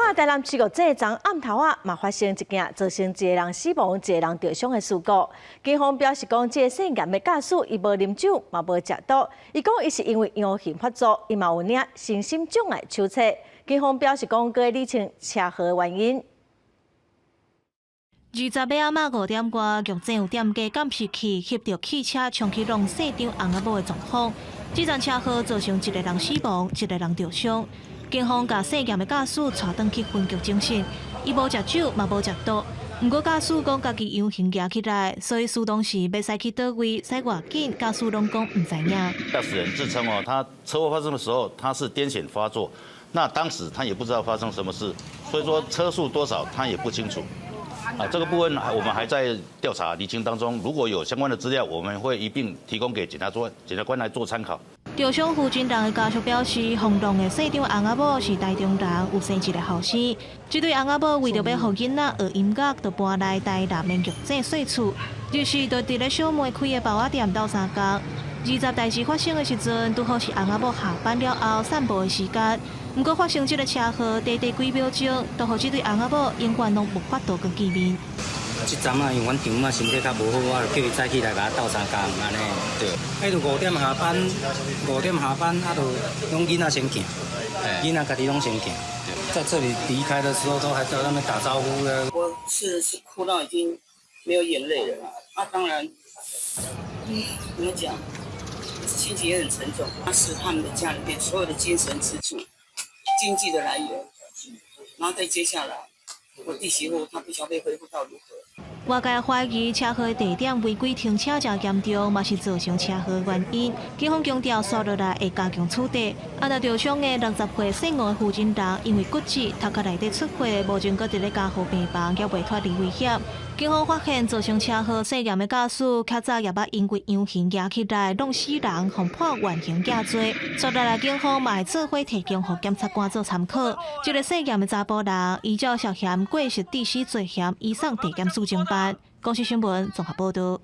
看台南市玉井昨暗頭仔，嘛發生一件造成一個人死亡、一個人著傷的事故。警方表示講，這个姓嚴的駕駛伊無啉酒，嘛無食毒。伊講伊是因為陽性發作，伊嘛有領身心障礙手冊。警方表示講，閣咧理清車禍的原因。20號仔晡5點外，玉井有店家監視器翕著汽車衝去撞姓張翁仔某的狀況。這場車禍造成一個人死亡，一個人著傷。警方共姓嚴的駕駛帶轉去分局偵訊，伊無食酒，嘛無食毒。毋過駕駛講家己陽性舉起來，所以疏當時欲駛去佗位，駛偌緊，駕駛攏講毋知影。駕駛人自稱哦，他車禍發生的時候，他是癲癇發作，那當時他也不知道發生什麼事，所以說車速多少他也不清楚。啊，這個部分我們還在調查釐清當中，如果有相關的資料，我們會一併提供給檢察官來做參考。著傷胡金人的家屬表示，予撞的姓張翁仔某是台中人，有生一个後生。這對翁仔某為著欲予囡仔學音樂，就搬來台南的玉井稅厝，日時就佇咧小妹開的包仔店鬥相共。20代誌發生的時陣，拄好是翁仔某下班了後散步的時間。毋過發生這个車禍，短短幾秒鐘，就予這對翁仔某永遠攏無法度閣見面。這陣仔因為阮丈母身體較無好，我就叫伊早起來共我鬥相共按呢。對。彼就5點下班，5點下班啊，就攏囡仔先行，囡仔家己攏先行。在這裡離開的時候，都還在那邊打招呼呢。我是哭到已經沒有眼淚了。啊，當然，怎麼講，心情也很沉重。他是他們的家裡面所有的精神支柱、經濟的來源。然後再接下來，我弟媳婦她不曉得恢復到如何。外界懷疑車禍地點違規停車誠嚴重，嘛是造成車禍原因。警方強調，紲落來會加強處理。啊，若著傷的60歲姓吳的胡金人，因為骨折，頭殼內底出血，目前閣佇咧加護病房，猶未脫離危險。警方發現造成車禍姓嚴的駕駛，較早也捌因為陽性舉起來弄死人，予判緩刑減罪。紲落來，警方嘛會做伙提供予檢察官做參考。這个姓嚴的查埔人，依照涉嫌過失致死罪嫌，移送地檢署偵辦。公視新聞綜合報導。